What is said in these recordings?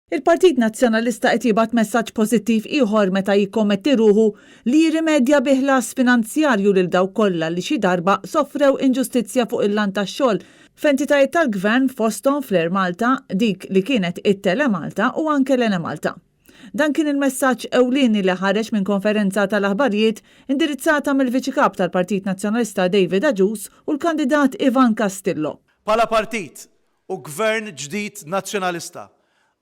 Il-Partit Nazzjonalista qed jibgħat messaġġ pożittiv ieħor meta jikkommetti ruħu li jirrimedja bi ħlas finanzjarju lil dawk kollha li xi darba sofrew inġustizzja fuq il-lant tax-xogħol f'entitajiet tal-Gvern fosthom fl-Air Malta, dik li kienet it-Telemalta u anke l-Enemalta. Dan kien il-messaġġ ewlieni li ħareġ minn konferenza tal-aħbarijiet indirizzata mill-Viċi Kap tal-Partit Nazzjonalista David Agius u l-kandidat Ivan Castillo. Bħala partit, u Gvern ġdid Nazzjonalista,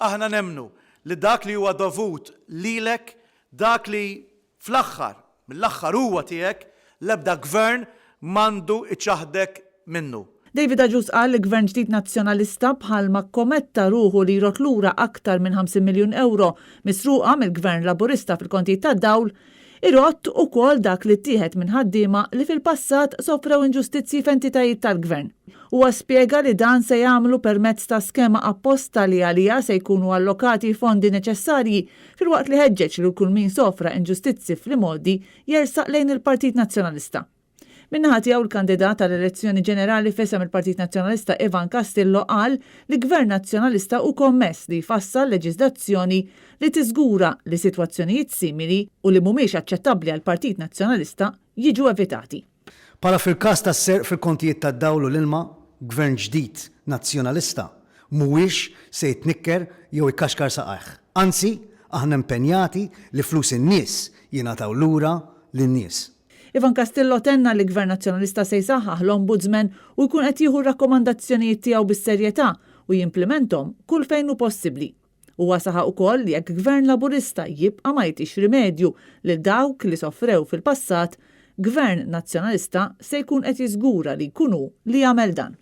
aħna nemmnu li dak li huwa dovut lilek, dak li fl-aħħar mill-aħħar huwa tiegħek, l-ebda Gvern m'għandu jċaħħdek minnu. David Agius qal li Gvern ġdid Nazzjonalista bħal ma kkometta ruħu li jrodd lura aktar minn 50 miljun ewro misruqa mill-Gvern Laburista fil-kontijiet tad-dawl, Irodd ukoll dak li ttieħed minn ħaddiema li fil-passat sofrew inġustizzji f'entitajiet tal-Gvern. Huwa spjega li dan se jagħmlu permezz ta' skema apposta li għaliha se jkunu allokati fondi neċessarji filwaqt li ħeġġeġ lil kull min sofra inġustizzi fl-imgħoddi jersaq lejn il-Partit Nazzjonalista. Min-naħa tiegħu l-kandidat għall-elezzjoni ġenerali f'isem il-Partit Nazzjonalista Ivan Castillo qal li Gvern Nazzjonalista hu kommess li jfassal leġiżlazzjoni li tiżgura li sitwazzjonijiet simili u li mhumiex aċċettabbli għall-Partit Nazzjonalista jiġu evitati. Bħala fil-każ tas-serq fil-kontijiet tad-dawl u l-ilma, Gvern ġdid Nazzjonalista mhuwiex se jitnikker jew ikaxkar saqajh. Anzi, aħna impenjati li flus in-nies jingħataw lura lin-nies. Ivan Castillo tenna li Gvern Nazzjonalista se jsaħħaħ l-Ombudsman u jkun qed jieħu r-rakkomandazzjonijiet tiegħu bis-serjetà u jimplimenthom kull fejn hu possibbli. Huwa saħaq ukoll li jekk Gvern Laburista jibqa' ma jtix rimedju lil dawk li sofrew fil-passat, Gvern Nazzjonalista se jkun qed jiżgura li jkun hu li jagħmel dan.